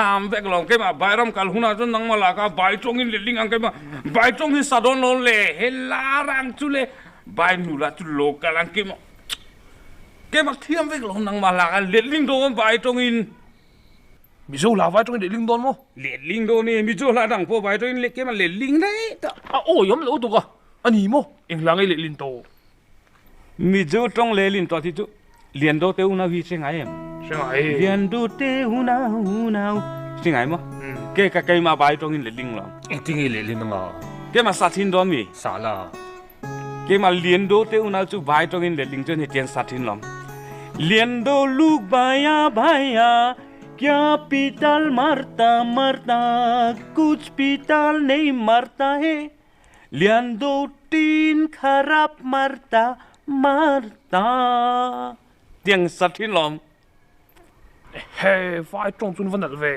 Thiam vek lo keimah Bairam kal hunah chuan nangmah laka Bai tawngin letling ang keimah Bai tawng hi sa dawn lo le he lar ang chu le Bai nu lah chu local ang keimah keimah thiam vek lo nangmah laka letling dawn Bai tawngin. Mizo hla vai tawngin letling dawn maw? Letling dawn e Mizo hla dang pawh Bai tawngin leh keimah letling daih ta. A awi awm lo tuk a, a ni maw? Eng hla ngei lehlin tawh? Mizo tawng lehlin tawh hi chu Liando te unau hi hre ngai em? Hre ngai. Liando te unau unau hre ngai maw? Ke ka keimah bai tawngin letling lo. Engtin nge lehlin anga? Keimah sa thin dawn mi? Sa la. Keimah Liando te unau chu bai tawngin letling chuan hetiang sa thin lo. Liando luk baya baya kya pital marta marta kuch pital nei marta he. Lian do tin kharap marta marta tiang sa thin lawm. Ehe, vai tawng chuan va nalh ve.